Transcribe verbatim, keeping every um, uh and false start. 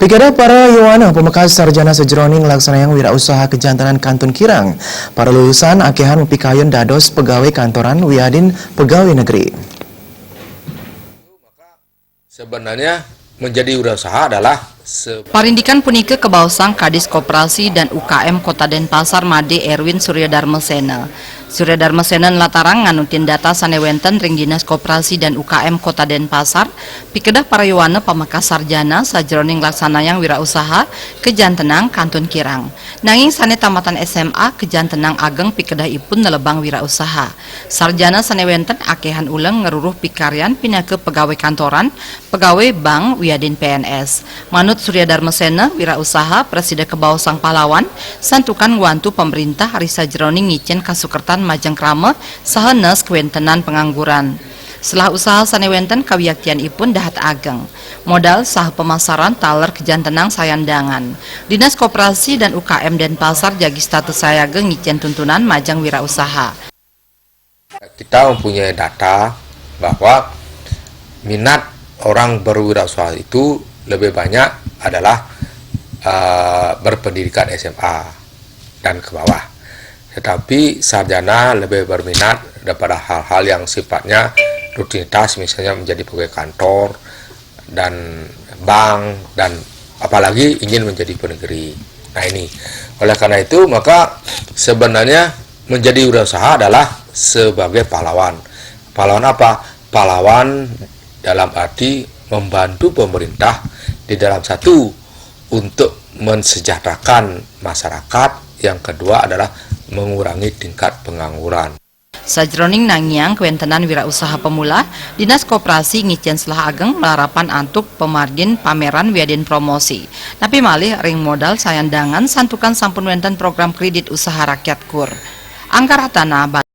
Pikedah para yowana pamekas sarjana sajroning nglaksanayang wirausaha kajantenan kantun kirang. Para lulusan akehan mapikayun dados pegawai kantoran wiadin pegawai negeri. Sebenarnya, menjadi wirausaha adalah se- Parindikan punika kabaosang Kadis Koperasi dan U K M Kota Denpasar Made Erwin Surya Darmasena. Surya Darmasena nlatarang nganutin data sane wenten ring Dinas Koperasi dan U K M Kota Denpasar, pikedah para yowana pamekas sarjana sajroning nglaksanayang wirausaha kajantenang kantun kirang. Nanging sane tamatan S M A kajantenang ageng pikedah ipun nelebang wirausaha. Sarjana sane wenten akehan uleng ngruruh pikaryan pinaka pegawai kantoran, pegawai bank, wiadin P N S. Manut Surya Darmasena, wirausaha prasida kabaosang pahlawan, santukan ngwantu pamrintah ri sajroning ngicen kasukertan majeng krama saha nes kawentenan pangangguran. Selah usaha sane wenten kawiaktianipun dahat ageng. Modal saha pamasaran taler kajantenang sayan dangan. Dinas Koperasi dan U K M Denpasar jagi setata sayaga ngicen tuntunan majeng wirausaha. Kita mempunyai data bahwa minat orang berwirausaha itu lebih banyak adalah, eh, berpendidikan S M A dan ke bawah. Tetapi sarjana lebih berminat daripada hal-hal yang sifatnya rutinitas, misalnya menjadi pegawai kantor dan bank dan apalagi ingin menjadi pegawai negeri. Nah, ini. Oleh karena itu, maka sebenarnya menjadi wirausaha adalah sebagai pahlawan. Pahlawan apa? Pahlawan dalam arti membantu pemerintah di dalam satu, untuk mensejahterakan masyarakat, yang kedua adalah mengurangi tingkat pengangguran. Sajroning nangiang kawentenan wirausaha pemula, Dinas Koperasi ngicen selah ageng malarapan antuk pamargin pameran wiadin promosi. Napi malih ring modal sayan dangan santukan sampun wenten program kredit usaha rakyat kur. Angkara Tanah,